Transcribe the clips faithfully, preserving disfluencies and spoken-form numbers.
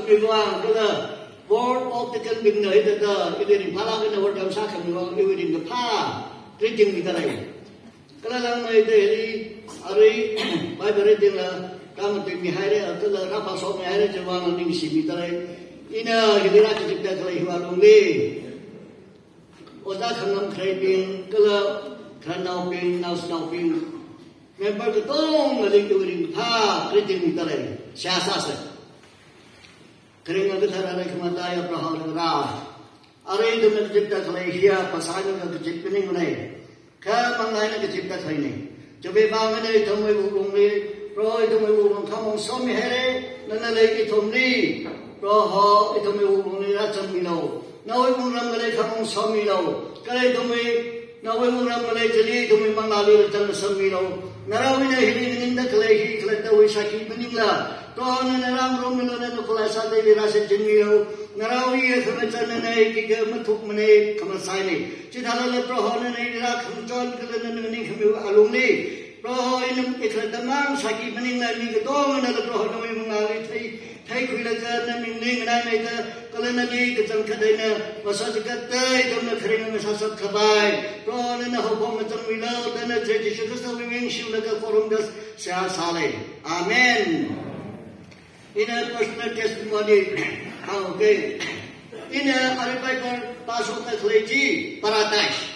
Miwang kala Board of Deacon bingna hithāda ili ringphālāk eina welcome sākhami vang iwui ringkaphā greeting midalei. Kala langmeida hili arui Bible reading la kamatui mihaira, kala rāphāshok mihaira chiwui vang ningshi midalei. Ina hili rākazipda khalei hiwui alungli ojā khangam khaleibing, kala khararnaobing, naoshinaobing, member katongali iwui ringkaphā greeting midalei. Seihā sāsa. Kharinga kathara leikhamataiya Proho Vare. Arui ithumna kazipda khalei hiya phasā eina kazip maningnei. Kha manglā eina kazipda khaleina. Chiwui vang eina ithumwui wuklungli, Proho ithumwui wuklung khamong somihaira, nana leikashi ithumli, Proho ithumwui wuklungli rāzangmilu. Nawui wungram ngalei khamong somilu. Kala ithumwui, nawui wungram ngalei chili ithumwui manglāli rāzang sangmilu. Naraowui eina hili nganingda khalei hi khalattawui sākhi maningla, Proho nana rāngarummilu, nana khalai sāda ili rāshichinmilu. Naraowui khangachān nana khikha mathukmanei, khamashainei. Chithālala Proho nana ili rākhangachon kala nana nganingkhamiwui alungli, Proho ina ikhalatta mang sākhi maningla mi katongana Proho nawui manglāli thei, theikhuilaga nana mingli nganaimeida kala nali kachangkhat eina masot chikatda ithumna kharinga ngasāshap khavai, Proho nana haophok ngazangmilu da nana Jishu Khristawui ming shimlaga khorumda seihā sālei. Amen. Ina personal testimony hāngke. Ina arui Bible pāshokda khalei chi Paradise.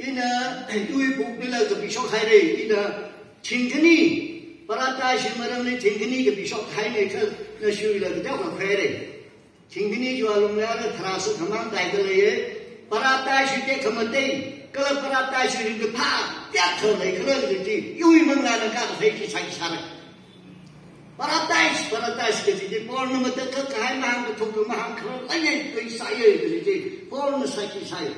Ina iwui book lila kapishok haira, ina thingkhani, Paradise maramli thingkhani kapishok haira kha nashila kateokha khuihaira. Thingkhani chiwui alungli ara tharā shuk khamang taida leiya. Paradise chi tekhamatei, kala Paradise ringkaphā tekhamatei khala kaji chi iwui manglāna kakathei chi sāki sāra. Paradise, Paradise kaji chi Paulna matakhak kahai mahāng, kathuk mahāng khala laiya, khuisāya kaji chi Paulna sāki sāya.